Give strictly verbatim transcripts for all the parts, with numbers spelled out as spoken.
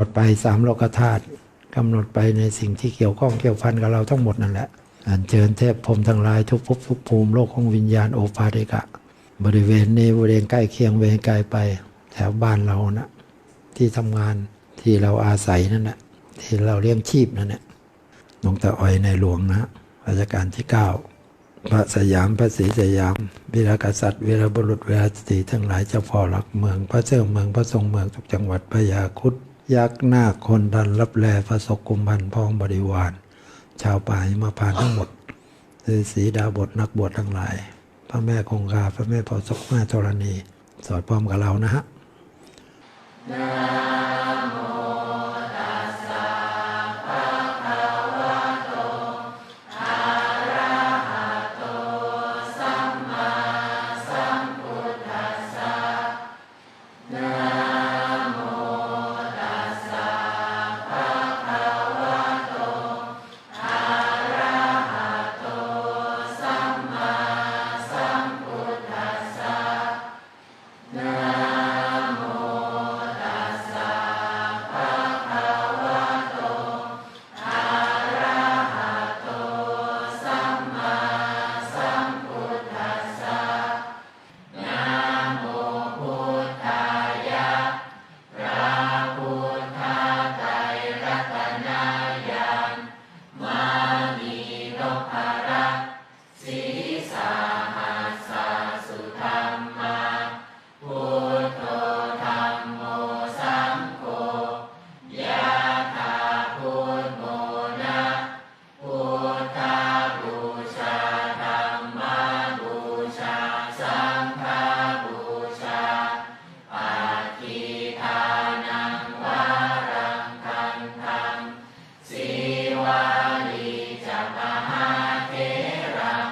หมดไปสามโลกธาตุ กำหนดไปในสิ่งที่เกี่ยวข้องเกี่ยวพันกับเราทั้งหมดนั่นแหละ อัญเชิญเทพพรหมทั้งหลายทุกภพทุกภูมิ โลกของวิญญาณโอปาติกะ บริเวณนี้ บริเวณใกล้เคียง บริเวณไกลไป แถวบ้านเรานะ ที่ทำงาน ที่เราอาศัยนั่นแหละ ที่เราเลี้ยงชีพนั่นแหละ หลวงตาออยในหลวงนะ รัชกาลที่เก้า พระสยาม พระศรีสยาม วีรกษัตริย์ วีรบุรุษ วีรสตรีทั้งหลาย เจ้าพ่อหลักเมือง พระเจ้าเมือง พระทรงเมืองทุกจังหวัด พญาครุฑ ยักษ์นาค คนทัน ลับแล พระศกกุมภัณฑ์ พร้อมบริวาร ชาวป่าหิมพานต์ทั้งหมด ฤๅษีดาบท นักบวชทั้งหลาย พระแม่คงคา พระแม่โพธิ์ศพ แม่ธรณี สวดพร้อมกับเรานะฮะ Namo tassa bhagavato arahato sammāsambuddhassa. Namo tassa bhagavato arahato sammāsambuddhassa. Namo tassa bhagavato arahato sammāsambuddhassa. Namo buddhāya, พระพุทธไตรรัตนญาณ มณีนพรัตน์ sīsahassassudhammā, buddho dhammo saṅgho, yathā buddho na, buddhapūjā dhammapūjā saṅghapūjā, pattidānaṃ varaṃ gandhaṃ, sīvalī ca mahātheraṃ,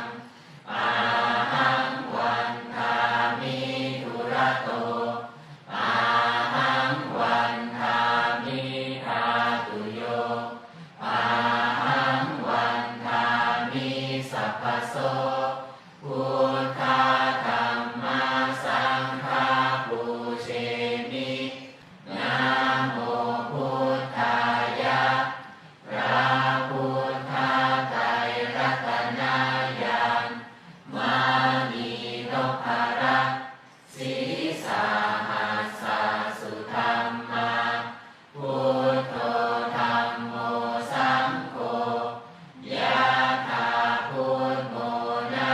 ahaṃ vandāmi dūrato, ahaṃ vandāmi dhātuyo, ahaṃ vandāmi sabbaso, buddha dhamma saṅgha pūjemi. Namo buddhāya, พระพุทธไตรรัตนญาณ มณีนพรัตน์ sīsahassassudhammā, buddho dhammo saṅgho, yathā buddho na,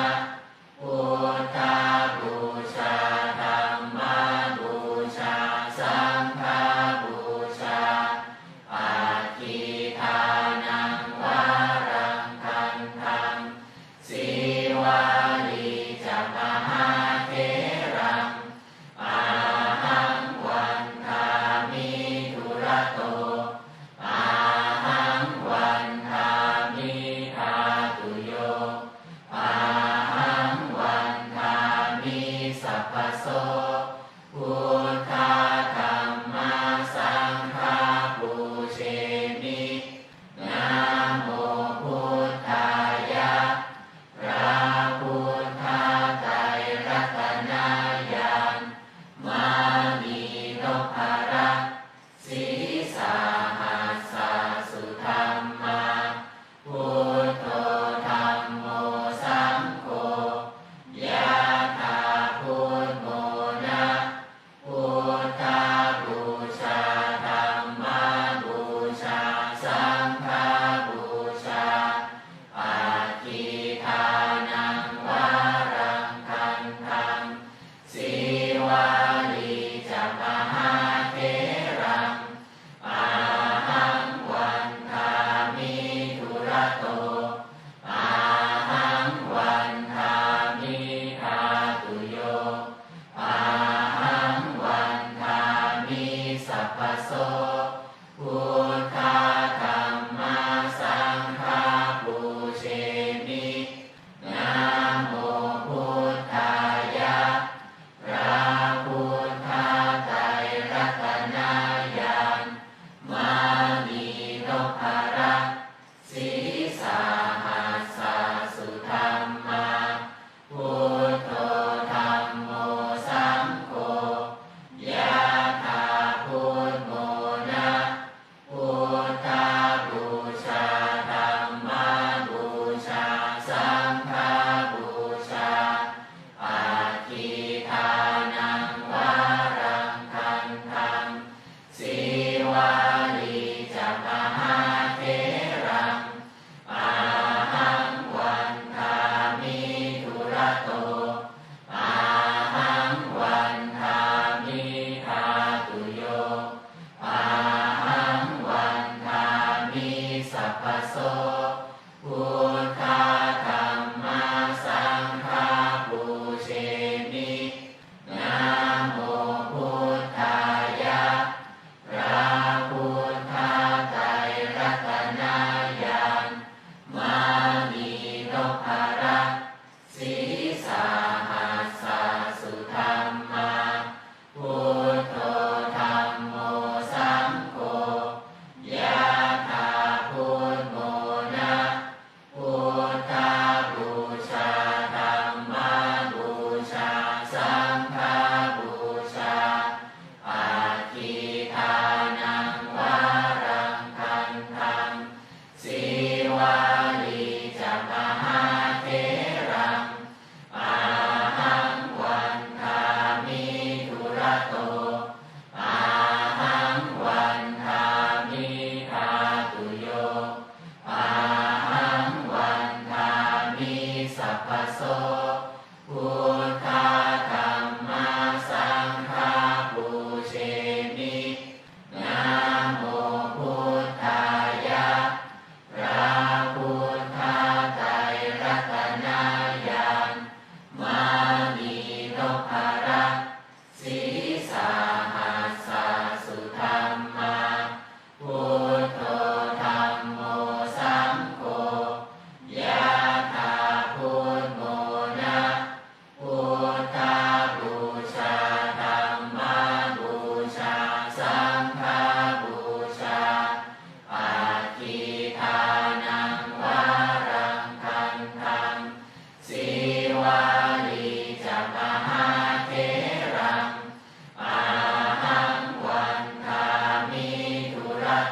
buddhapūjā dhammapūjā saṅghapūjā, pattidānaṃ varaṃ gandhaṃ, sīvalī ca mahātheraṃ, ahaṃ vandāmi dūrato, ahaṃ vandāmi dhātuyo, ahaṃ vandāmi sabbaso, buddha dhamma saṅgha pūjemi. Namo buddhāya, พระพุทธไตรรัตนญาณ มณีนพรัตน์ sīsahassassudhammā, buddho dhammo saṅgho, yathā buddho na, buddhapūjā dhammapūjā saṅghapūjā, pattidānaṃ varaṃ gandhaṃ, sīvalī ca mahātheraṃ,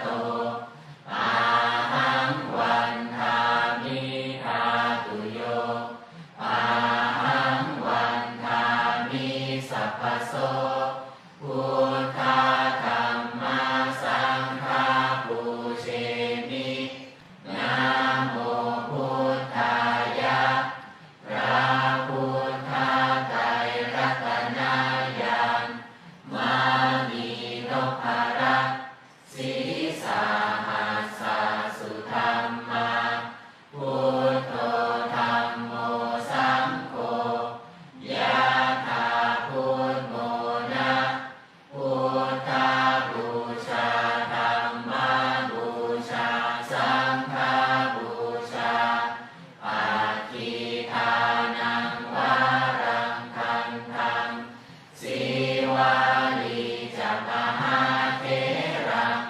to, ahaṃ vandāmi dhātuyo, ahaṃ vandāmi sabbaso, buddhā dhammā saṅghā pūjemi, namo buddhāya. พระพุทธไตรรัตนญาณ มณีนพรัตน์ sīsahassa sudhammā, buddho dhammo saṅgho, yathā buddhamona, buddhapūjā dhammapūjā saṅghapūjā, aggidānaṃ varaṃ gandhaṃ, sīvalī ca mahātheraṃ,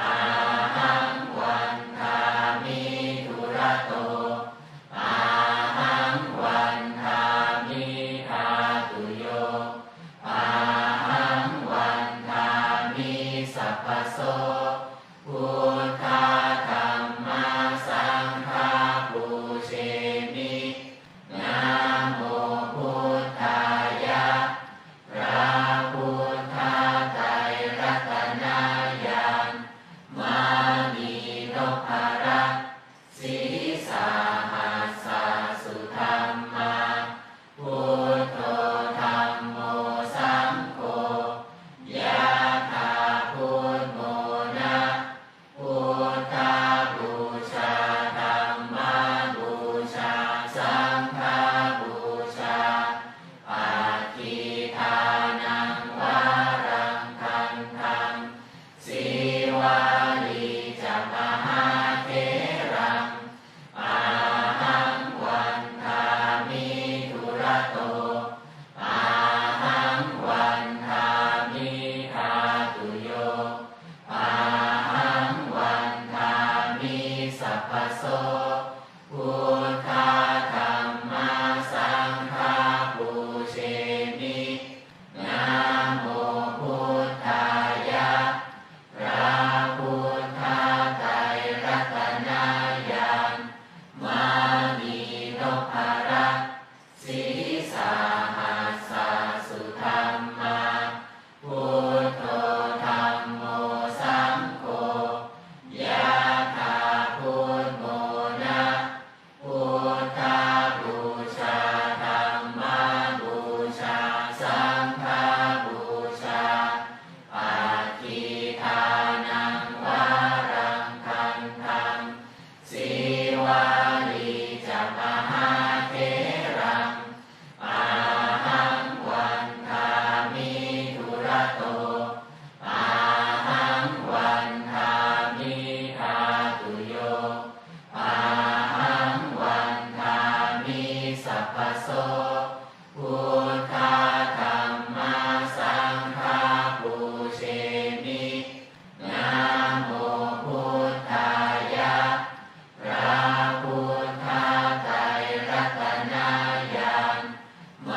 ahaṃ vandāmi dūrato, ahaṃ vandāmi dhātuyo, ahaṃ vandāmi sabbaso, buddhā dhammā saṅghā pūjemi, namo buddhāya. พระพุทธไตรรัตนญาณ มณีนพรัตน์ sīsahassa sudhammā, buddho dhammo saṅgho, yathā buddhamona, buddhapūjā dhammapūjā saṅghapūjā, aggidānaṃ varaṃ gandhaṃ, sīvalī ca mahātheraṃ, ahaṃ vandāmi dūrato, ahaṃ vandāmi dhātuyo, ahaṃ vandāmi sabbaso, buddhā dhammā saṅghā pūjemi, namo buddhāya. พระพุทธไตรรัตนญาณ มณีนพรัตน์ sīsahassa sudhammā, buddho dhammo saṅgho, yathā buddhamona, buddhapūjā dhammapūjā saṅghapūjā, aggidānaṃ varaṃ gandhaṃ, sīvalī ca mahātheraṃ, ahaṃ vandāmi dūrato, ahaṃ vandāmi dhātuyo, ahaṃ vandāmi sabbaso, buddhā dhammā saṅghā pūjemi, namo buddhāya. พระพุทธไตรรัตนญาณ ม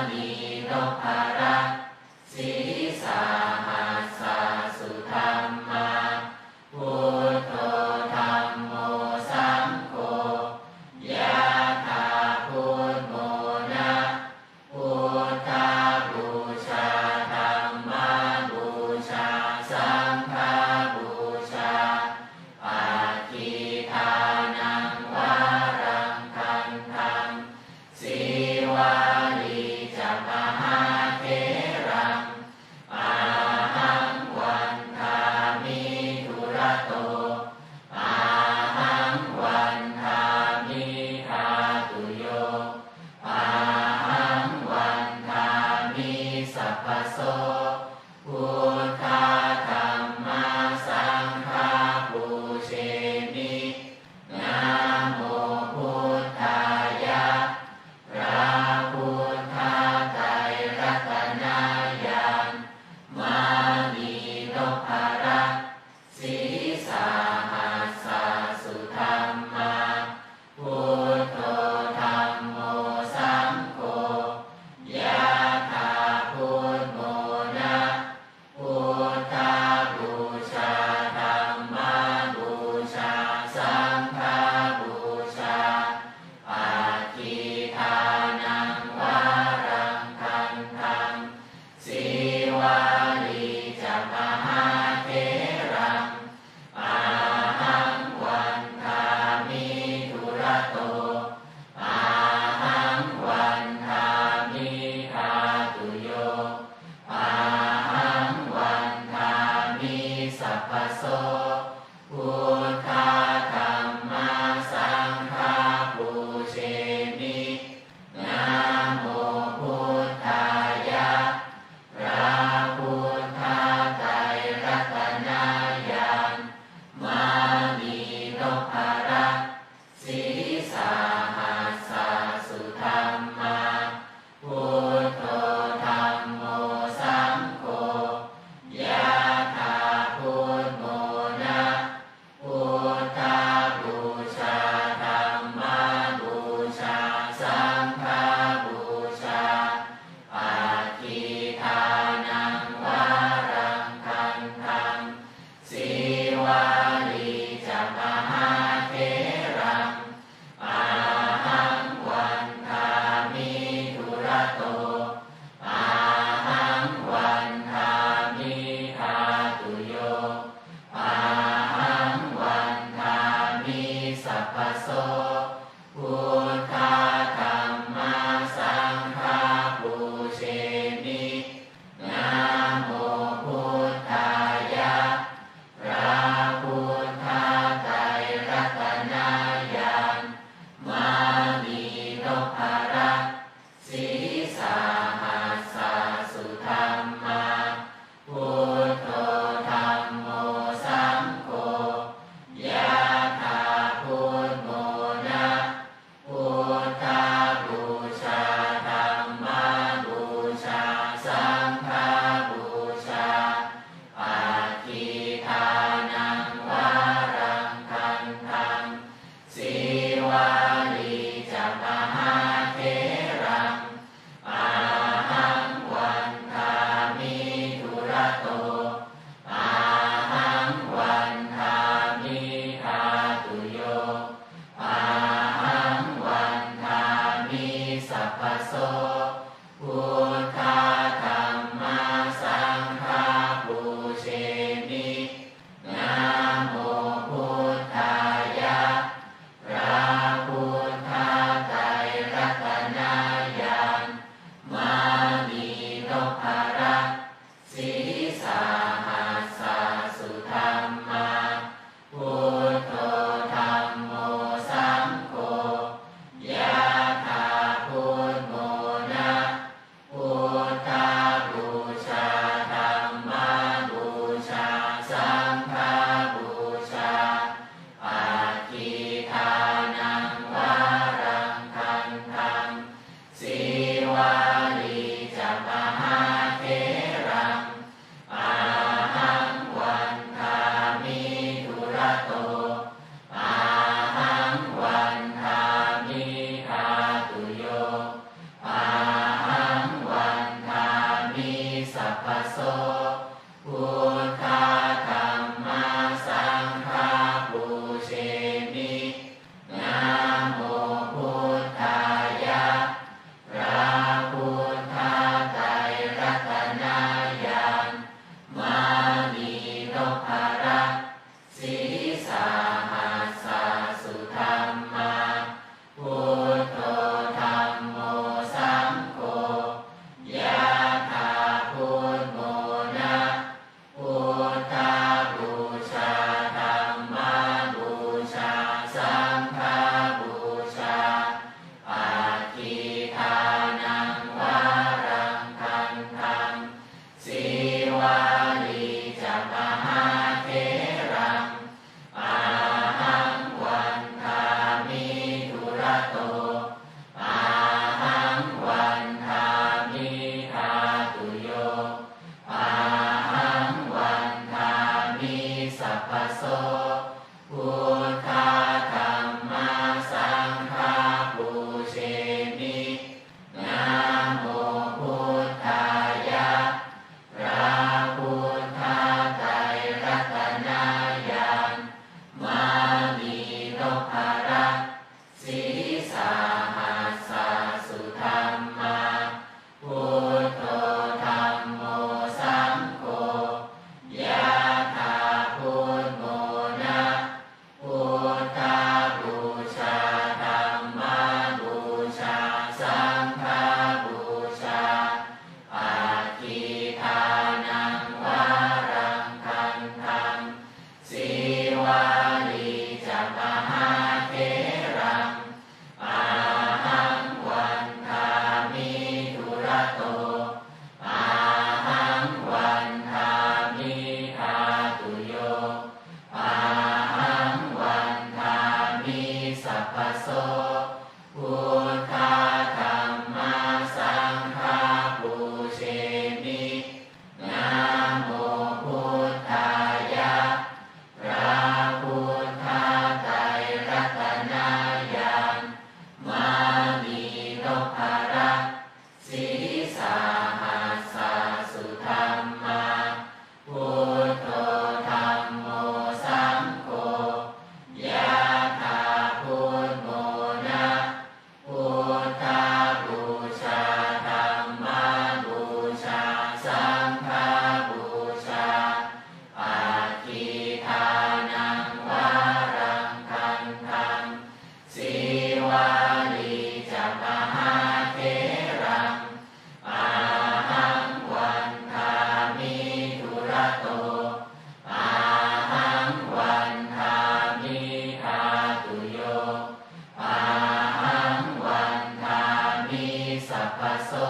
ณีนพรัตน์ sīsahassa sudhammā, buddho dhammo saṅgho, yathā buddhamona, buddhapūjā dhammapūjā saṅghapūjā, aggidānaṃ varaṃ gandhaṃ, sīvalī ca mahātheraṃ, ahaṃ vandāmi dūrato, ahaṃ vandāmi dhātuyo, ahaṃ vandāmi sabbaso, buddhā dhammā saṅghā pūjemi, namo buddhāya. พระพุทธไตรรัตนญาณ มณีนพรัตน์ sīsahassa Buddha dhamma saṅgha pūjemi. Namo buddhāya. พระพุทธไตรรัตนญาณ มณีนพรัตน์ sīsahassa sudhammā. Buddho dhammo saṅgho. Yathā buddhamona. Buddhapūjā dhammapūjā saṅghapūjā. Aggīdānaṃ varaṃ gandhaṃ. Sīvalī ca mahātheraṃ. Ahaṃ vandāmi dūrato. Ahaṃ vandāmi dhātuyo. Ahaṃ vandāmi sabbaso. Buddha dhamma saṅgha pūjemi. Namo buddhāya. พระพุทธไตรรัตนญาณ มณีนพรัตน์ sīsahassa sudhammā. Buddho dhammo saṅgho. Yathā buddhamona. Buddhapūjā dhammapūjā saṅghapūjā. Aggīdānaṃ varaṃ gandhaṃ. Sīvalī ca mahātheraṃ. Ahaṃ vandāmi dūrato. Ahaṃ vandāmi dhātuyo. Ahaṃ vandāmi sabbaso. Buddha dhamma saṅgha pūjemi. Namo buddhāya. พระพุทธไตรรัตนญาณ มณีนพรัตน์ sīsahassa sudhammā. Buddho dhammo saṅgho. Yathā buddhamona. Buddhapūjā dhammapūjā saṅghapūjā. Aggīdānaṃ varaṃ gandhaṃ. Sīvalī ca mahātheraṃ. Ahaṃ vandāmi dūrato. Ahaṃ vandāmi dhātuyo. Ahaṃ vandāmi sabbaso. Buddha dhamma saṅgha pūjemi. Namo buddhāya. พระพุทธไตรรัตนญาณ มณีนพรัตน์ sīsahassa sudhammā. Buddho dhammo saṅgho. Yathā buddhamona. Buddhapūjā dhammapūjā saṅghapūjā. Aggīdānaṃ varaṃ gandhaṃ. Sīvalī ca mahātheraṃ. Ahaṃ vandāmi dūrato. Ahaṃ vandāmi dhātuyo. Ahaṃ vandāmi sabbaso. Buddha dhamma saṅgha pūjemi. Namo buddhāya. พระพุทธไตรรัตนญาณ มณีนพรัตน์ sīsahassa sudhammā. Buddho dhammo saṅgho. Yathā buddhamona. Sīvalī ca mahātheraṃ ahaṃ vandāmi dūrato. Ahaṃ vandāmi dhātuyo. Ahaṃ vandāmi sabbaso. Buddha dhamma saṅgha pūjemi. Namo buddhāya. พระพุทธไตรรัตนญาณ มณีนพรัตน์ sīsahassa sudhammā. Buddho dhammo saṅgho. Yathā buddhamona. Buddhapūjā dhammapūjā saṅghapūjā. Aggīdānaṃ varaṃ gandhaṃ. Sīvalī ca mahātheraṃ ahaṃ vandāmi dūrato. Ahaṃ vandāmi dhātuyo. Ahaṃ vandāmi sabbaso.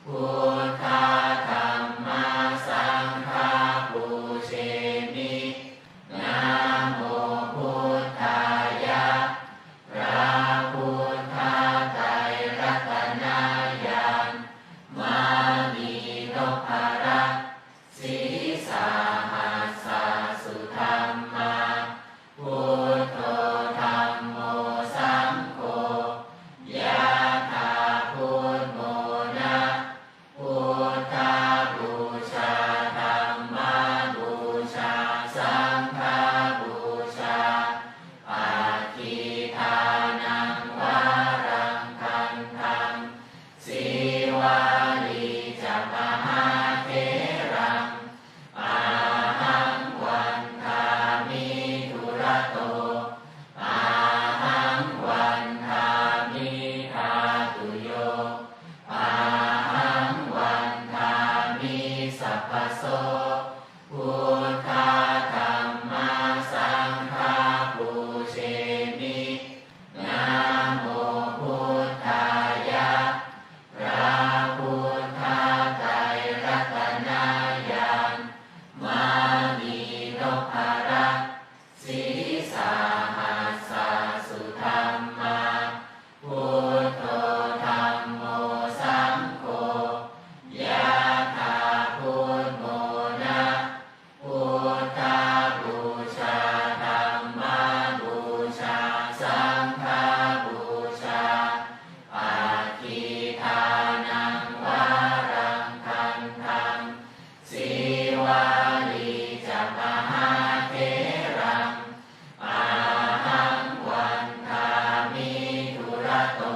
Buddha dhamma saṅgha pūjemi. Namo buddhāya. พระพุทธไตรรัตนญาณ มณีนพรัตน์ sīsahassa sudhammā. Buddho dhammo saṅgho. Yathā buddhamona. Buddhapūjā dhammapūjā saṅghapūjā. Aggīdānaṃ varaṃ gandhaṃ. Sīvalī ca mahātheraṃ ahaṃ vandāmi dūrato. Ahaṃ vandāmi dhātuyo. Ahaṃ vandāmi sabbaso. Buddha dhamma saṅgha pūjemi. Namo buddhāya. พระพุทธไตรรัตนญาณ มณีนพรัตน์ sīsahassa sudhammā. Buddho dhammo saṅgho. Yathā buddhamona. Buddhapūjā dhammapūjā saṅghapūjā. Aggīdānaṃ varaṃ gandhaṃ. Sīvalī ca mahātheraṃ ahaṃ vandāmi dūrato.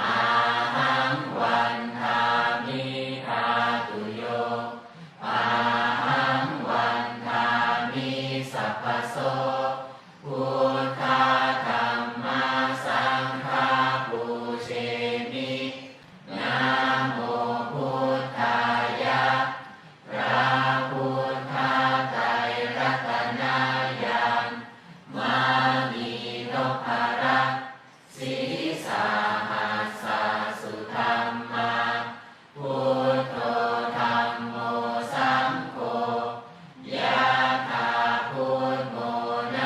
Ahaṃ vandāmi dhātuyo. Ahaṃ vandāmi sabbaso. Buddha dhamma saṅgha pūjemi. Namo buddhāya. พระพุทธไตรรัตนญาณ มณีนพรัตน์ sīsahassa sudhammā. Buddho dhammo saṅgho. Yathā buddhamona.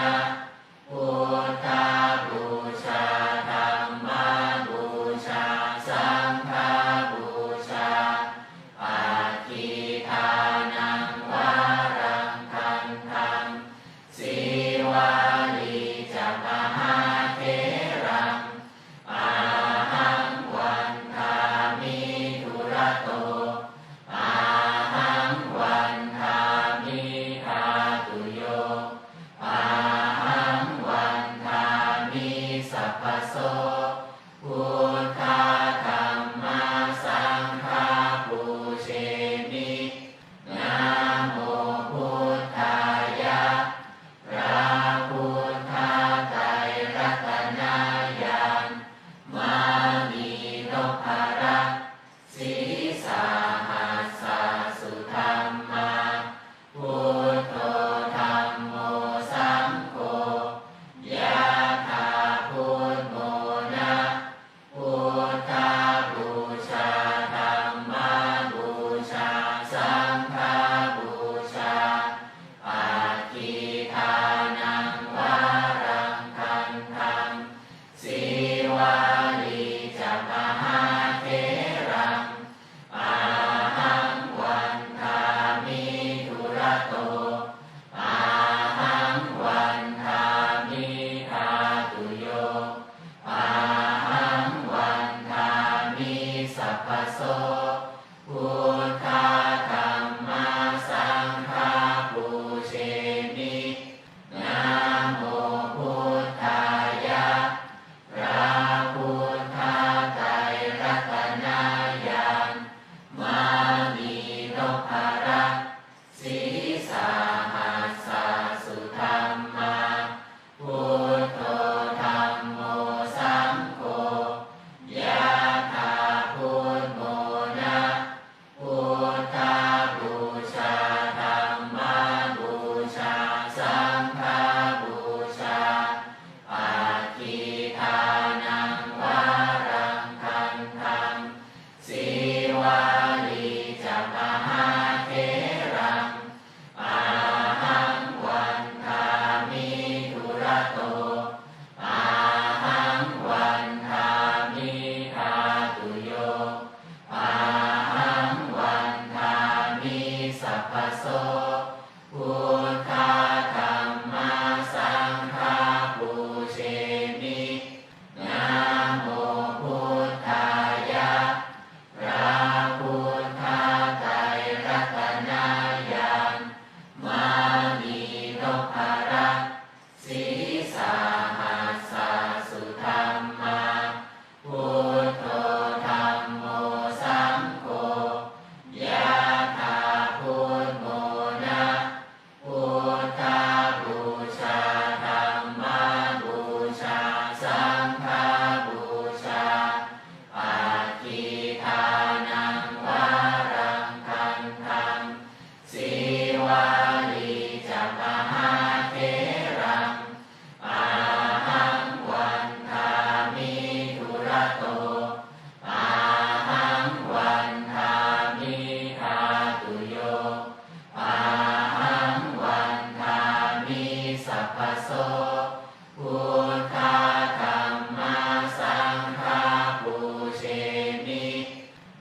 sabbaso. Buddha dhamma saṅgha pūjemi.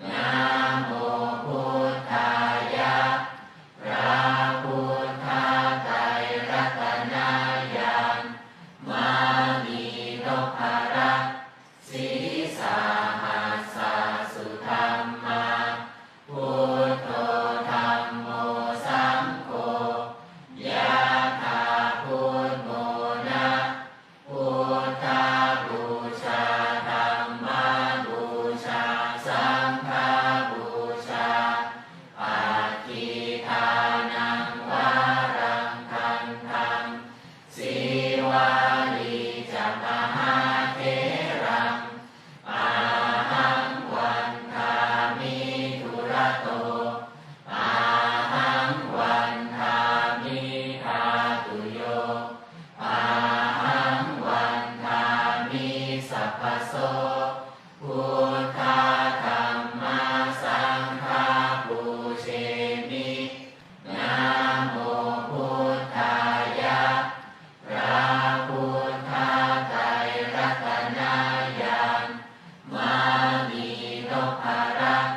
Namo buddhāya. พระพุทธไตรรัตนญาณ มณีนพรัตน์ sīsahassa sudhammā. Buddho dhammo saṅgho, yathā buddhamona. Buddhapūjā dhammapūjā saṅghapūjā, aggidānaṃ varaṃ gandhaṃ, sīvalī ca mahātheraṃ, ahaṃ vandāmi dūrato, ahaṃ vandāmi dhātuyo, ahaṃ vandāmi sabbaso. Buddha dhamma saṅgha pūjemi. Namo buddhāya. พระพุทธไตรรัตนญาณ มณีนพรัตน์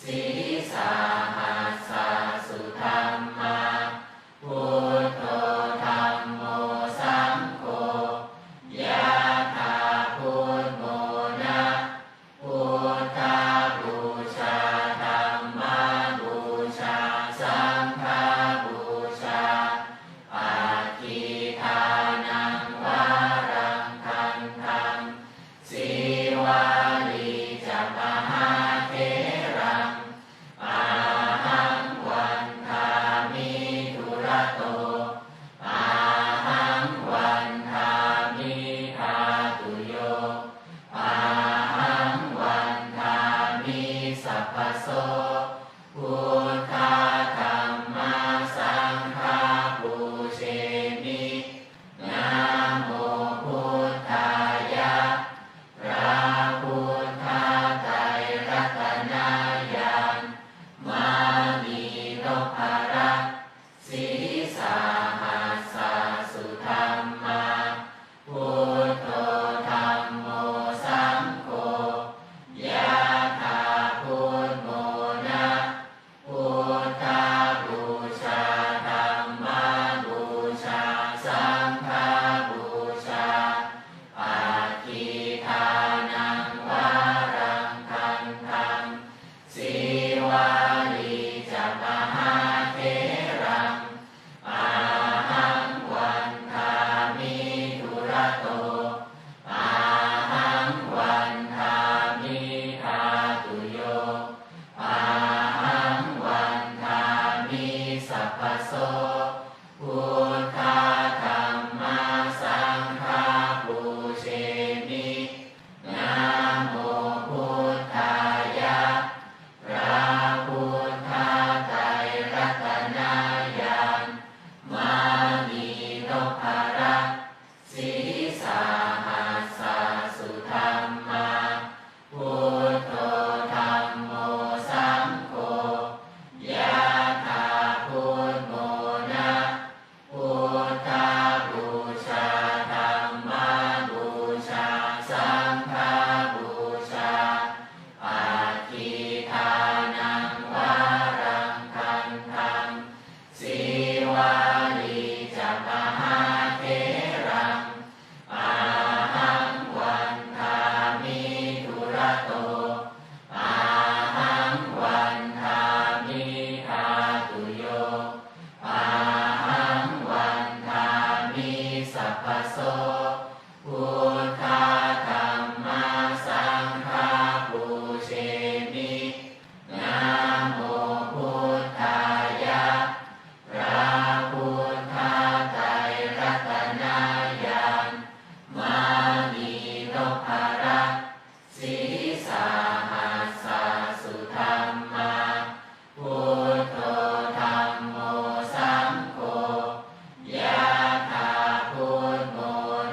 sīsahassa sudhammā. Buddho dhammo saṅgho, yathā buddhamona. Buddhapūjā dhammapūjā saṅghapūjā, aggidānaṃ varaṃ gandhaṃ, sīvalī ca mahātheraṃ, ahaṃ vandāmi dūrato, ahaṃ vandāmi dhātuyo, ahaṃ vandāmi sabbaso. Buddha dhamma saṅgha pūjemi. Namo buddhāya. พระพุทธไตรรัตนญาณ มณีนพรัตน์ sīsahassa sudhammā. Buddho dhammo saṅgho, yathā buddhamona. Buddhapūjā dhammapūjā saṅghapūjā, aggidānaṃ varaṃ gandhaṃ, sīvalī ca mahātheraṃ, ahaṃ vandāmi dūrato, ahaṃ vandāmi dhātuyo, ahaṃ vandāmi sabbaso. Buddha dhamma saṅgha pūjemi. Namo buddhāya. พระพุทธไตรรัตนญาณ มณีนพรัตน์ sīsahassa sudhammā. Buddho dhammo saṅgho, yathā buddhamona. Buddhapūjā dhammapūjā saṅghapūjā, aggidānaṃ varaṃ gandhaṃ, sīvalī ca mahātheraṃ, ahaṃ vandāmi dūrato, ahaṃ vandāmi dhātuyo, ahaṃ vandāmi sabbaso. Buddha dhamma saṅgha pūjemi. Namo buddhāya. พระพุทธไตรรัตนญาณ มณีนพรัตน์ sīsahassa sudhammā. Buddho dhammo saṅgho, yathā buddhamona.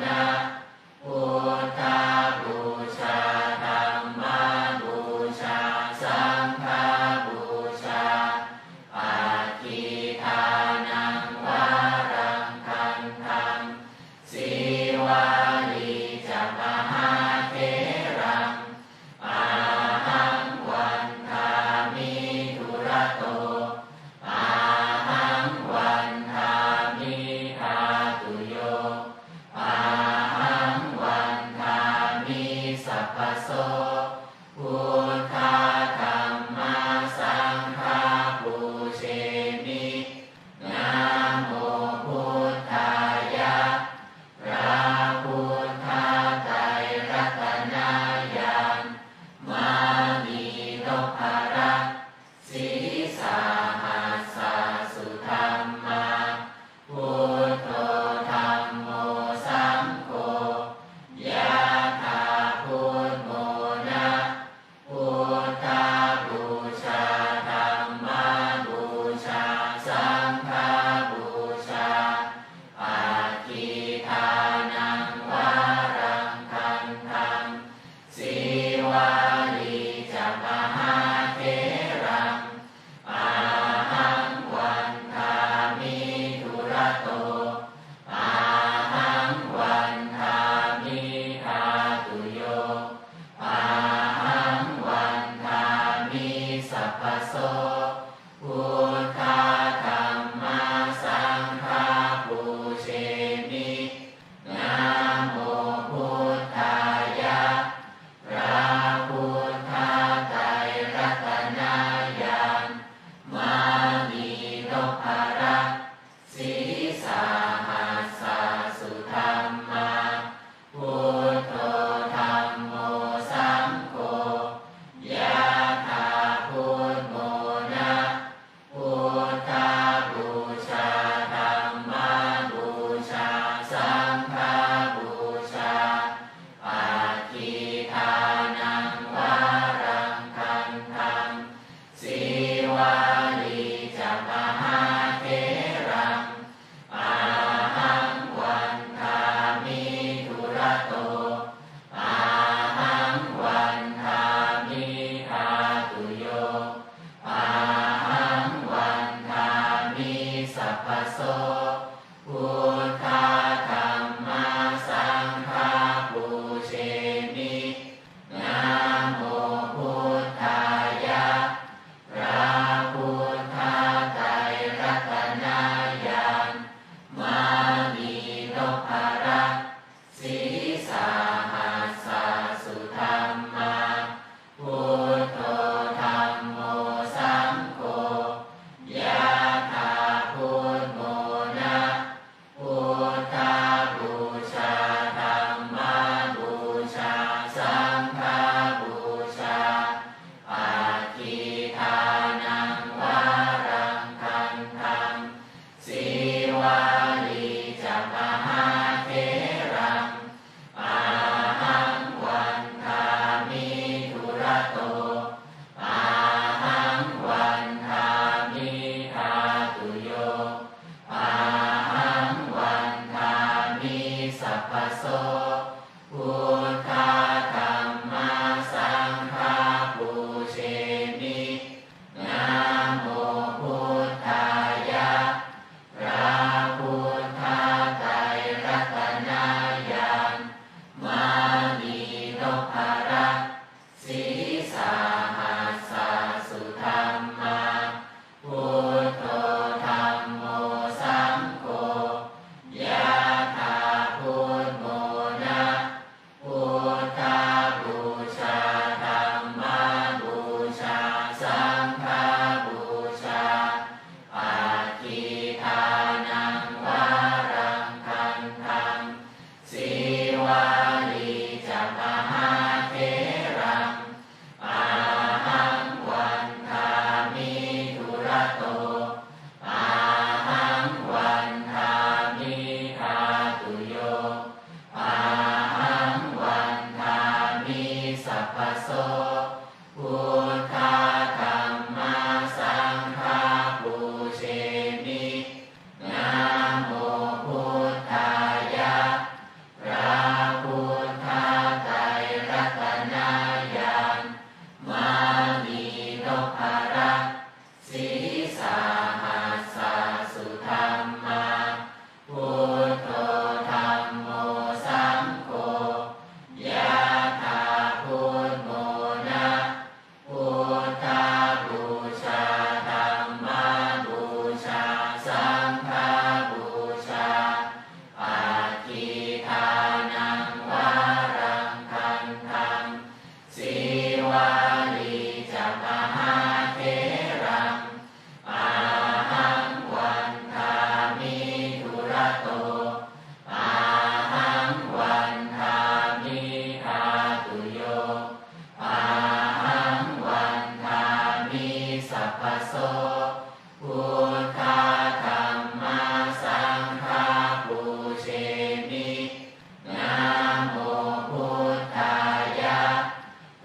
Namo buddhāya,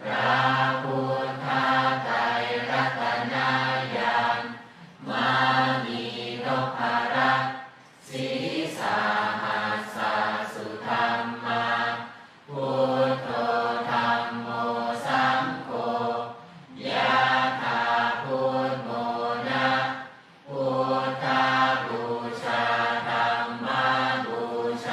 พระพุทธไตรรัตนญาณ มณีนพรัตน์ sīsahassa sudhammā, buddho dhammo saṅgho, yathā buddhamona, buddhapūjā dhammapūjā,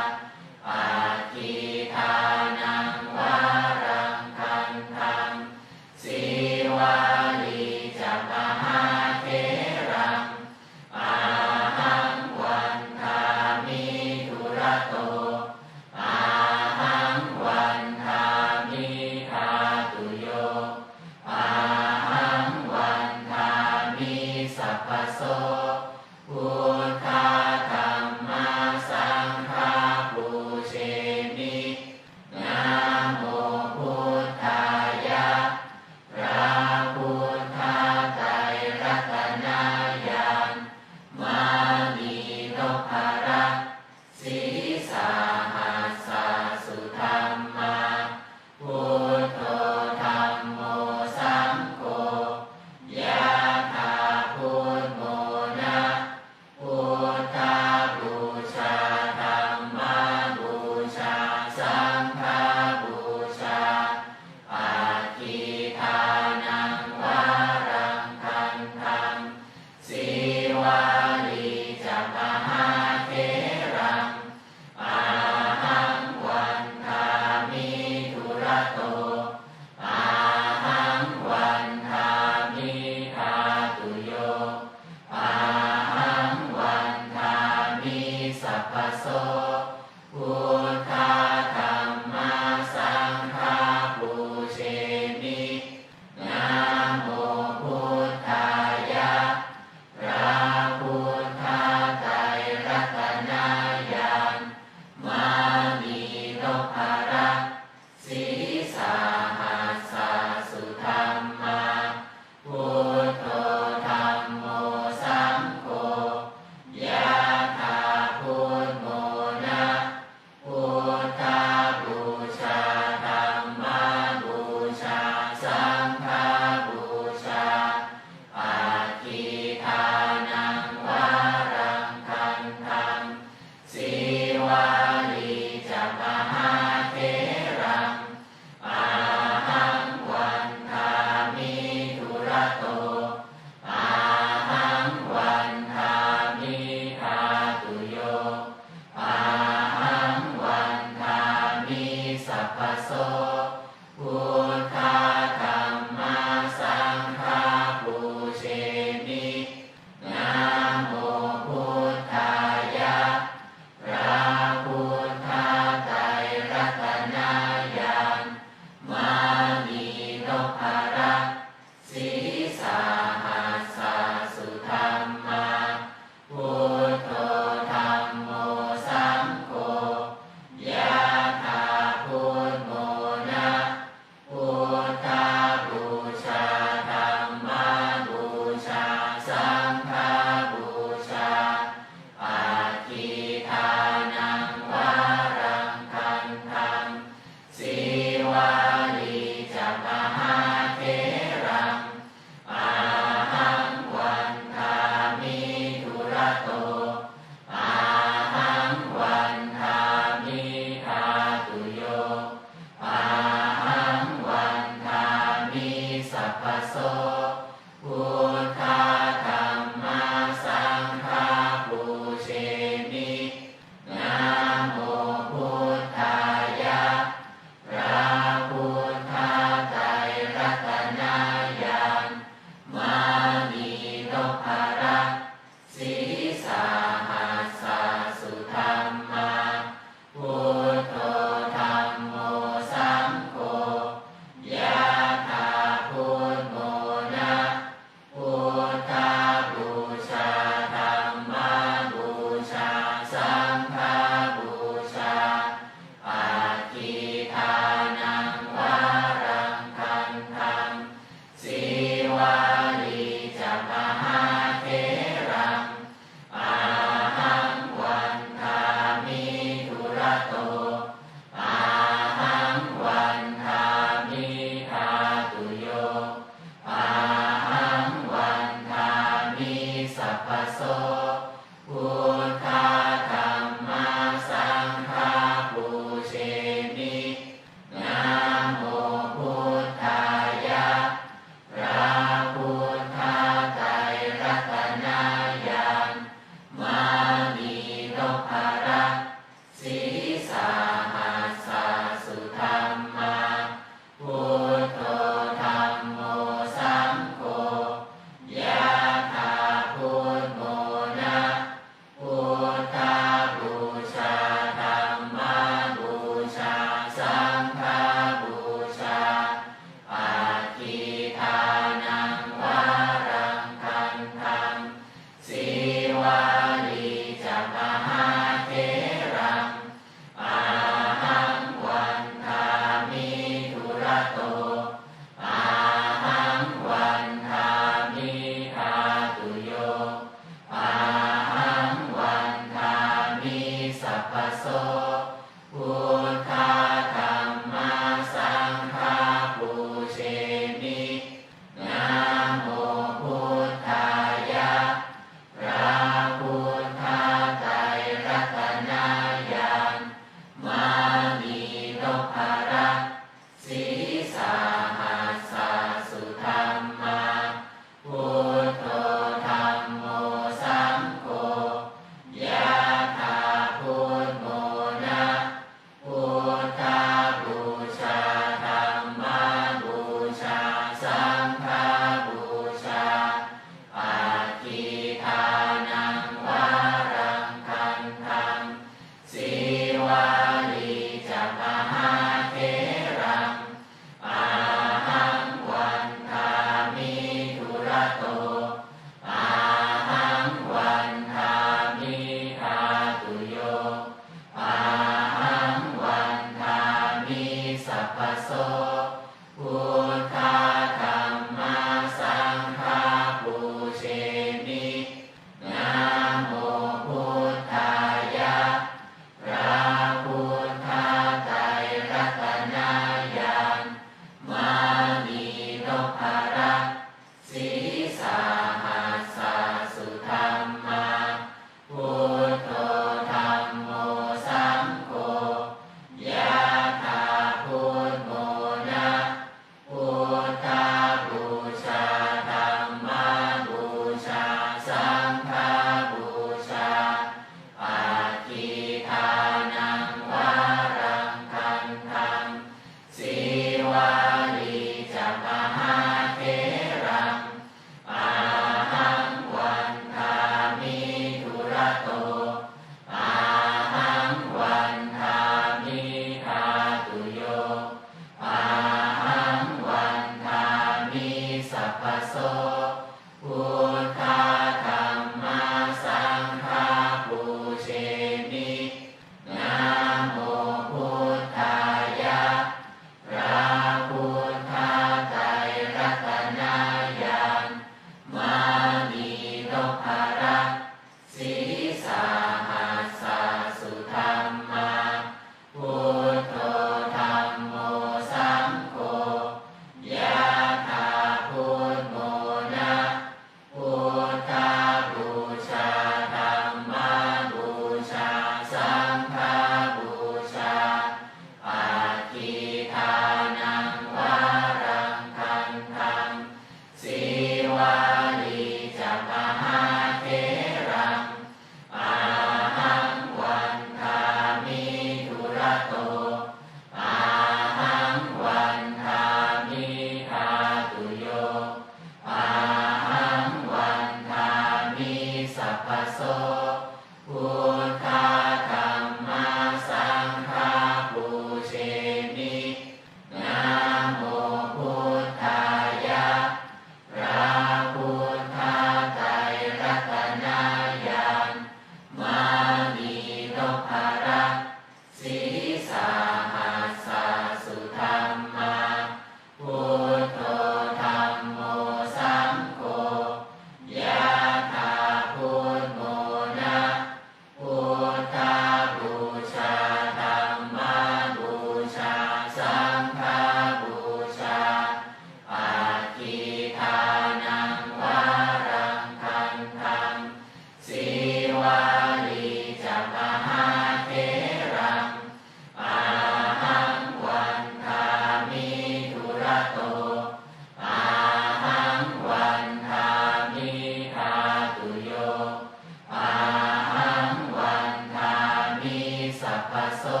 sabbaso.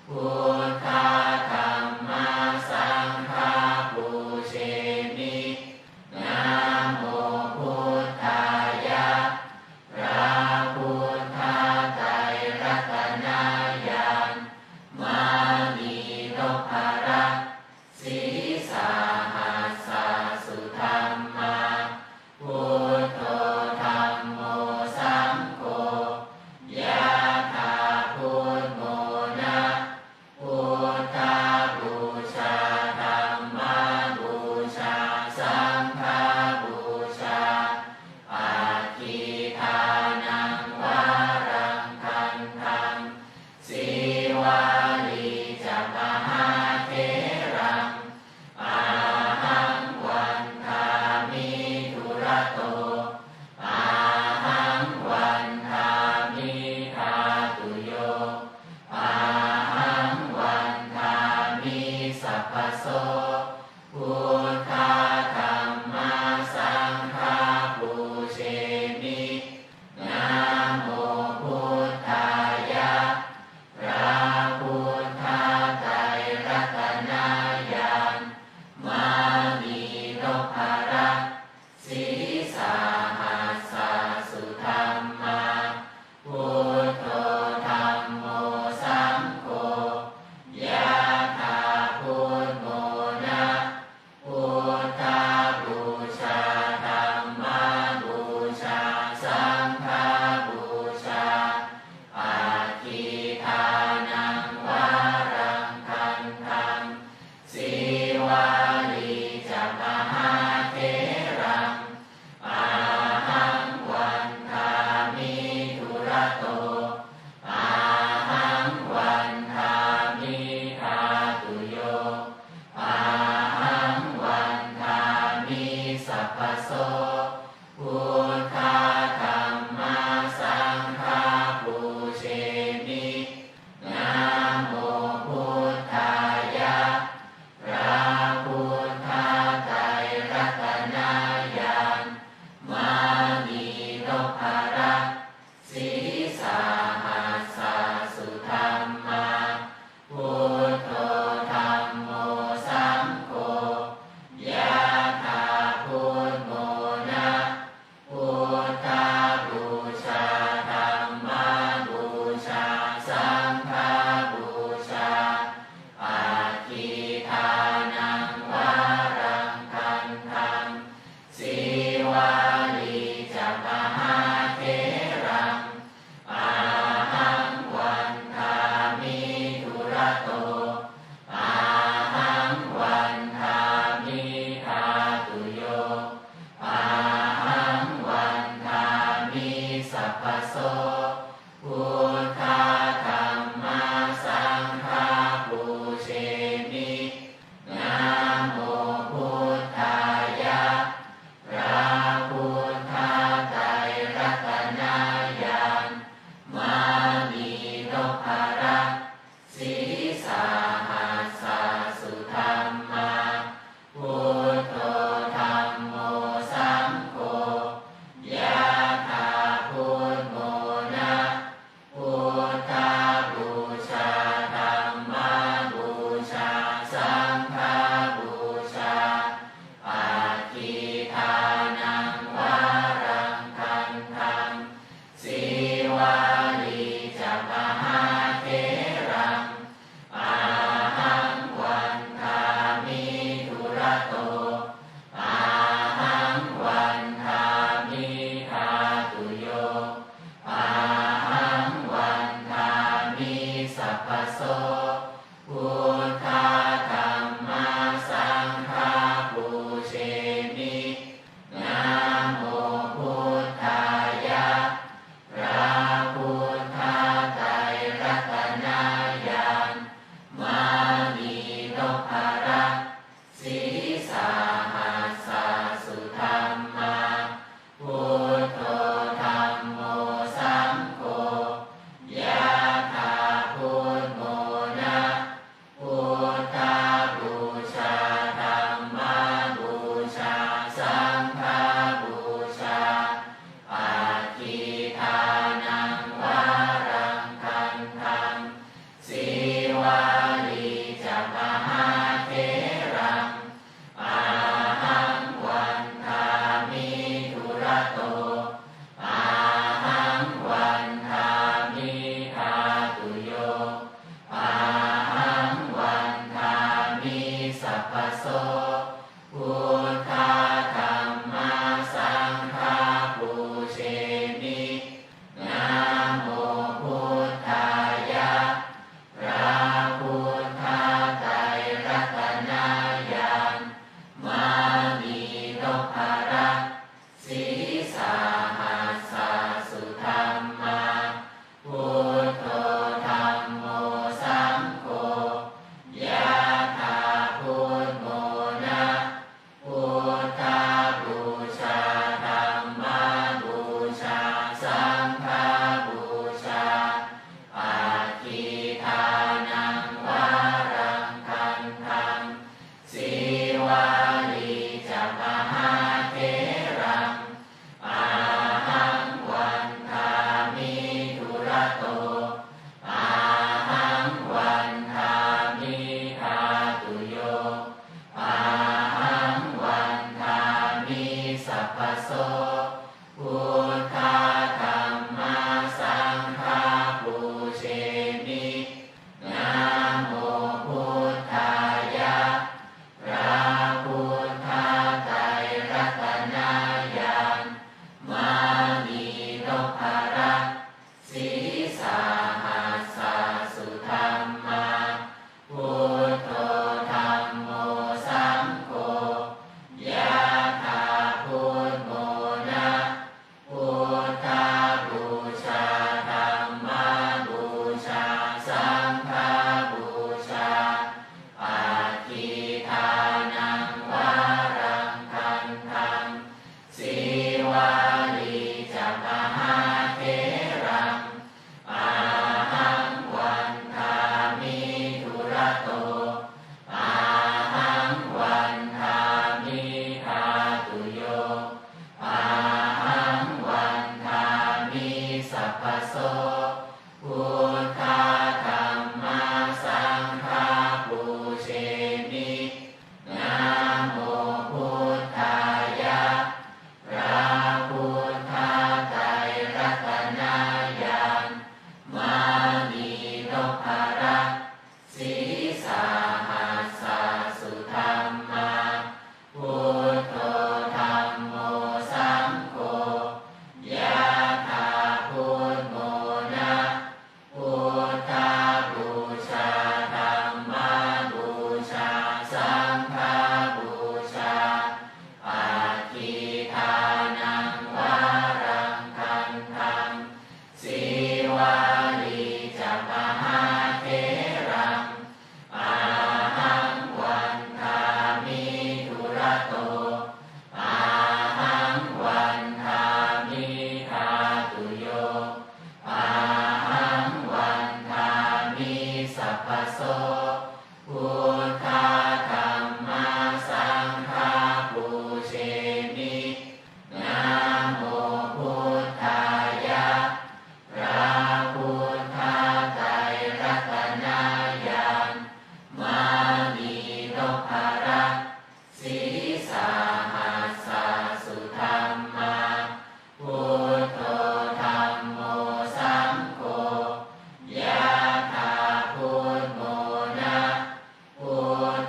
Buddha dhamma saṅgha pūjemi. Namo buddhāya. พระพุทธไตรรัตนญาณ มณีนพรัตน์ sīsahassa sudhammā. Buddho dhammo saṅgho, yathā buddhamona. Buddhapūjā dhammapūjā saṅghapūjā, aggīdānaṃ varaṃ gandhaṃ, sīvalī ca mahātheraṃ. Ahaṃ vandāmi dūrato, ahaṃ vandāmi dhātuyo, ahaṃ vandāmi sabbaso. Buddha dhamma saṅgha pūjemi. Namo buddhāya. พระพุทธไตรรัตนญาณ มณีนพรัตน์ sīsahassa sudhammā. Buddho dhammo saṅgho, yathā buddhamona. Buddhapūjā dhammapūjā saṅghapūjā, aggīdānaṃ varaṃ gandhaṃ, sīvalī ca mahātheraṃ. Ahaṃ vandāmi dūrato, ahaṃ vandāmi dhātuyo, ahaṃ vandāmi sabbaso. Buddha dhamma saṅgha pūjemi. Namo buddhāya. พระพุทธไตรรัตนญาณ มณีนพรัตน์ sīsahassa sudhammā. Buddho dhammo saṅgho, yathā buddhamona. Buddhapūjā dhammapūjā saṅghapūjā, aggīdānaṃ varaṃ gandhaṃ, sīvalī ca mahātheraṃ. Ahaṃ vandāmi dūrato, ahaṃ vandāmi dhātuyo, ahaṃ vandāmi sabbaso. Buddha dhamma saṅgha pūjemi. Namo buddhāya. พระพุทธไตรรัตนญาณ มณีนพรัตน์ sīsahassa sudhammā. Buddho dhammo saṅgho, yathā buddhamona. Sabbaso buddha dhamma saṅgha pūjemi. Namo buddhāya. พระพุทธไตรรัตนญาณ มณีนพรัตน์ sīsahassa sudhammā, buddho dhammo saṅgho, yathā buddhamona. Buddhapūjā dhammapūjā saṅghapūjā, aggidānaṃ varaṃ gandhaṃ, sīvalī ca mahātheraṃ, ahaṃ vandāmi dūrato, ahaṃ vandāmi dhātuyo, ahaṃ vandāmi sabbaso, buddha dhamma saṅgha pūjemi. Namo buddhāya. พระพุทธไตรรัตนญาณ มณีนพรัตน์ sīsahassa sudhammā, buddho dhammo saṅgho, yathā buddhamona.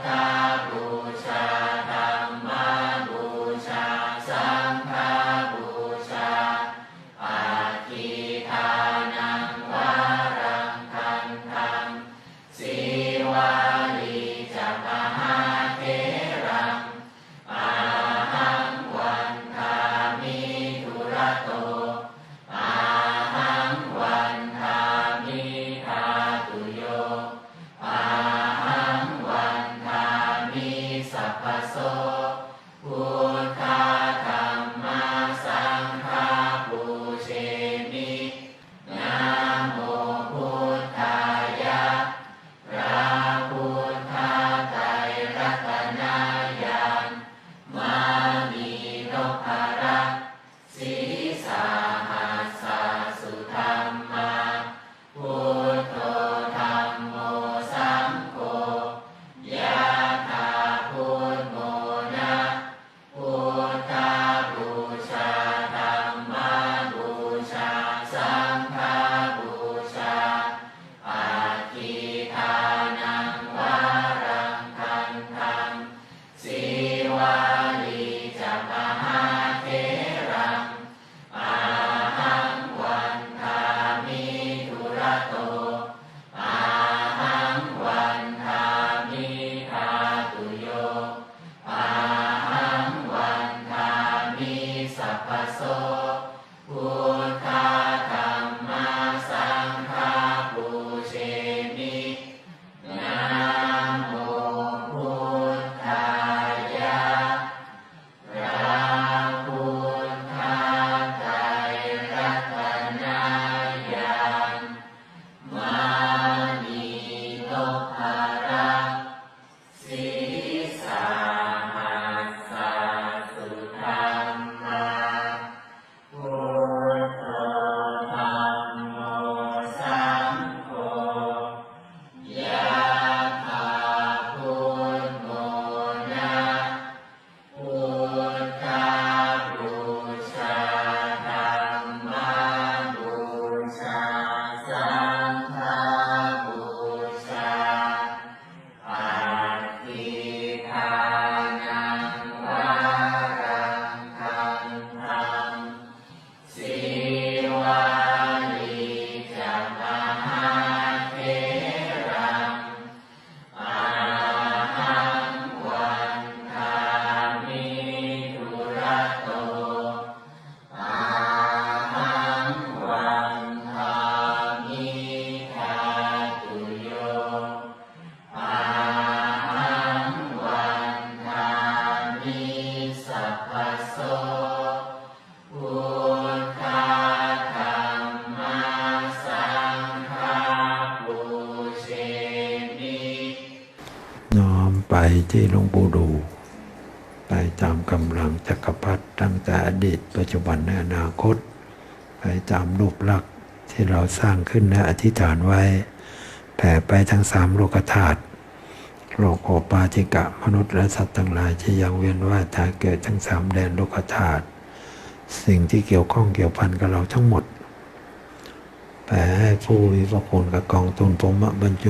Buddhapūjā dhammapūjā saṅghapūjā, aggidānaṃ varaṃ gandhaṃ, sīvalī ca mahātheraṃ, ahaṃ vandāmi dūrato, ahaṃ vandāmi dhātuyo, ahaṃ vandāmi sabbaso, buddha dhamma saṅgha pūjemi. Namo buddhāya. พระพุทธไตรรัตนญาณ มณีนพรัตน์ sīsahassa sudhammā, buddho dhammo saṅgho, yathā buddhamona. Buddhapūjā dhammapūjā saṅghapūjā, aggidānaṃ varaṃ gandhaṃ, sīvalī ca mahātheraṃ, ahaṃ vandāmi dūrato, ahaṃ vandāmi dhātuyo, ahaṃ vandāmi sabbaso, buddha dhamma saṅgha pūjemi. Namo buddhāya. พระพุทธไตรรัตนญาณ มณีนพรัตน์ sīsahassa sudhammā, buddho dhammo saṅgho, yathā buddhamona. Buddhapūjā dhammapūjā saṅghapūjā, aggidānaṃ varaṃ gandhaṃ, sīvalī ca mahātheraṃ, ahaṃ vandāmi dūrato, ahaṃ vandāmi dhātuyo, ahaṃ vandāmi sabbaso, buddha dhamma saṅgha pūjemi. น้อมไปที่หลวงปู่ดู่ ไปตามกำลังจักรพรรดิ ตั้งแต่อดีต ปัจจุบัน และอนาคต ไปตามรูปลักษณ์ ที่เราสร้างขึ้นและอธิษฐานไว้ แผ่ไปทั้งสามโลกธาตุ โลกโอปปาติกะ มนุษย์และสัตว์ทั้งหลายที่ยังเวียนว่ายตายเกิดทั้งสามแดนโลกธาตุ สิ่งที่เกี่ยวข้องเกี่ยวพันกับเราทั้งหมด แผ่ให้ผู้มีพระคุณกับกองทุนพรหมบัญโจ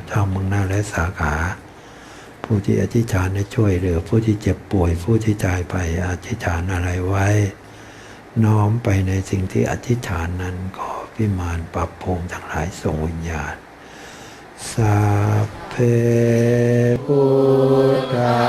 เจ้าเมืองน่านและสาขา ผู้ที่อธิษฐานให้ช่วยเหลือ ผู้ที่เจ็บป่วย ผู้ที่ตายไป อธิษฐานอะไรไว้ น้อมไปในสิ่งที่อธิษฐานนั้น ขอวิมานปรับภูมิทั้งหลายส่งวิญญาณ Sabbe buddhassa